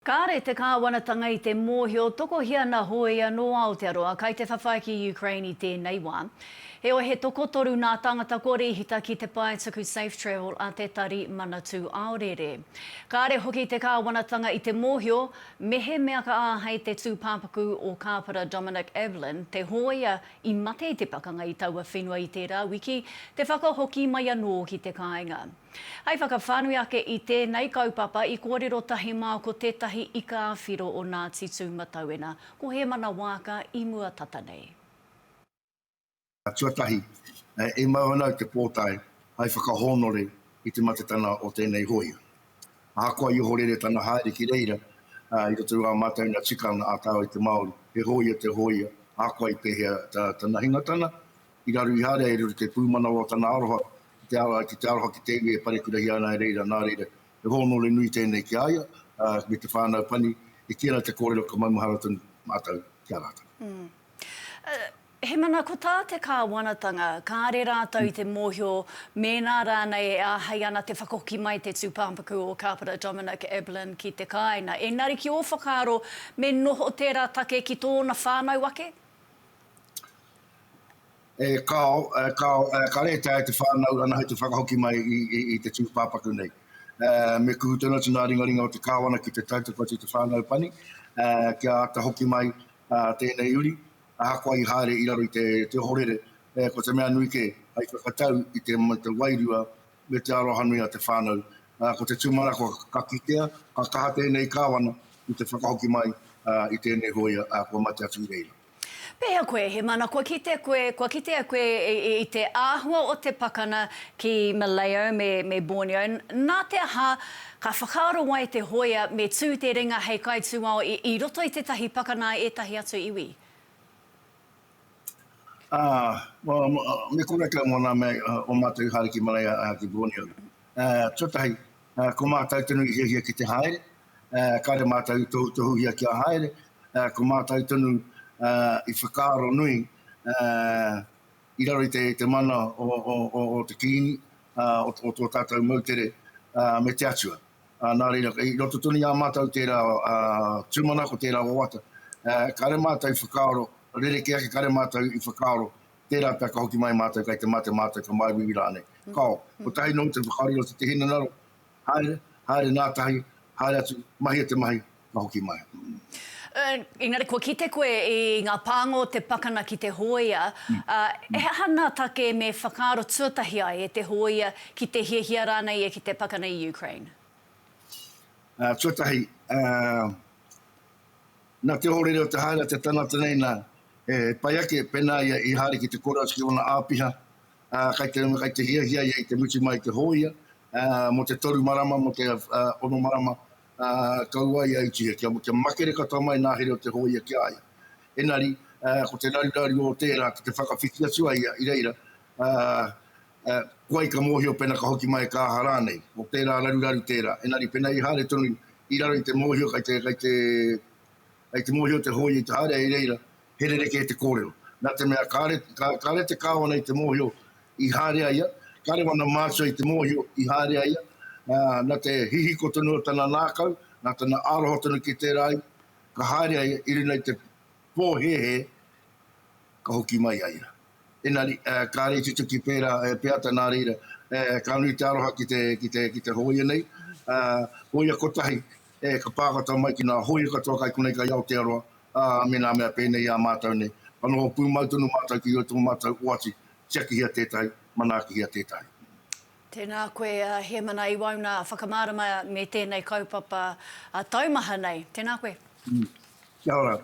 Kāre te kāwanatanga i te mōhio tokohia na hōia nō Aotearoa kai te whawhai ki Ukraine i tēnei wā. Heoi he tokotoru nā tāngata kua rēhita ki te pae tuku Safe Travel a te Tari Manatū Aorere. Kāre hoki te kāwanatanga i te mōhio mehemea ka āhei te tūpāpaku o Kāpara Dominic Ablin, te hōia i mate i te pakanga i taua whenua i tērā wiki, te whakahoki mai anō ki te kāinga. Hei whakawhānui ake i tēnei kaupapa i kōrero tahi mā ko tētahi ika ā-whiro o Ngāti Tūmatauena, ko Hēmana Waaka i mua tata nei. Tuatahi, e mau ana au te pōtae hai whakahōnore i te matetana o tēnei hōia. Ahakoa i ohorere tana haere ki reira, i roto i wā mātou nā tikanga a tāua i te Māori, he hōia te hōia, ahakoa i pēhea tana hingatana, I raru i haere i raro te pūmanawa o tana aroha ki te ara, ki te aroha ki te iwi e parekurahia ana e reira, nā reira, he hōnore nui tēnei ki a ia, ā, me te whānau pani, e kī ana te kōrero ka maumahara tonu mātou ki a rātou. He mana ko tā te kāwanatanga, kāre rātou i te mōhio mēnā rānei e āhei ana te whakahoki mai te tūpāpaku o Kāpara Dominic Ablin ki te kāinga. Engari ki ō whakaaro, me noho tērā take ki tōna whānau ake? E kāo, e kāo, e kāre e taea te whānau anahe te whakahoki mai i, i, i te tūpāpaku nei. E, me kuhu tonu atu ngā ringaringa o te kāwana ki te tautoko atu i te whānau pani, e, kia āta hoki mai a, tēnei uri, ahakoa i haere i raro i te, te ohorere, e, ko te mea nui kē, hai whakatau i te, te wairua me te arohanui a te whānau. Ā, ko te tūmanako ka kitea, ka kaha tēnei kāwana i te whakahoki mai i tēnei hōia, ā, kua mate atu i reira. Pēhea koe, Hemana, kua kite koe, kua kitea koe i te āhua o te pakana ki Malayo me, me Borneo, nā te aha ka whakaaro ai te hōia me tū te ringa hei kaitūao i, i roto i tētahi pakana a ētahi atu iwi? Ā, me kore kau mō nā mea o mātou i haere ki Malaya, ki Borneo. Tuatahi, ko mātou tonu i hiahia ki te haere, kāre mātou i tohutohuhia kia haere, ko mātou tonu i whakaaro nui i raro i te mana o te Kīngi, o tō tātou moutere me te Atua. Ā, nā reira, i roto tonu i a mātou tērā tūmanako, tērā wawata. Kāre mātou i whakaaro rerekē ake, kāre mātou i whakaaro tērā pea ka hoki mai mātou kei te mate mātou ka māuiui rānei. Kāo, kotahi noa te whakaaro i roto i te hinengaro, haere, haere nā tahi, haere atu, mahia te mahi, ka hoki mai. Engari kua kite koe i ngā pānga o te pakana ki te hōia, he aha ngā take me whakaaro tuatahi ai e te hōia ki te hiahia rānei ia ki te pakana i Ukraine? Tuatahi, nā te ohorere o te haere a te tangata nei, nā, he pai ake pēnā ia i haere ki te kōrero atu ki ōna āpiha, kei te, kei te hiahia ia i te mutu mai i te hōia, mō te toru marama, mō te ono marama, ā, kaua ia i tuhia, kia, kia makere katoa mai nā here o te hōia ki a ia. Engari, ā, ko te raruraru o tērā, ki te whakawhiti atu a ia i reira, ā, ā, koai ka mōhio pena ka hoki mai ka aha rānei, ko tērā raruraru tērā. Engari, pena i haere tonu i raro i te mōhio, kei te, kei te, kei te mōhio te hōia i te haere i reira, he rerekē te kōrero. Nā te mea, kāre, kā, kāre te kāwana i te mōhio i haere a ia, kāre wana mātua i te mōhio i haere a ia, ā, nā te hihiko tonu o tana nākau, nā tana aroha tonu ki tērā iwi, ka haere a ia i runga i te pōhēhē ka hoki mai a ia. Engari, ā, kāre i tutuki pērā e Peata, nā reira, ā, ka nui te aroha ki te, ki te, ki te hōia nei, ā, hōia kotahi, e, ka pākata mai ki ngā hōia katoa kai konei kai Aotearoa, ā, me ngā mea pēnei i a mātou nei, ka noho pūmau tonu mātou ki tō mātou oati, tiakihia tētahi, manaakihia tētahi. Tēnā koe a Hēmana i wauna whakamārama me tēnei kaupapa taumaha nei. Tēnā koe. Kia ora.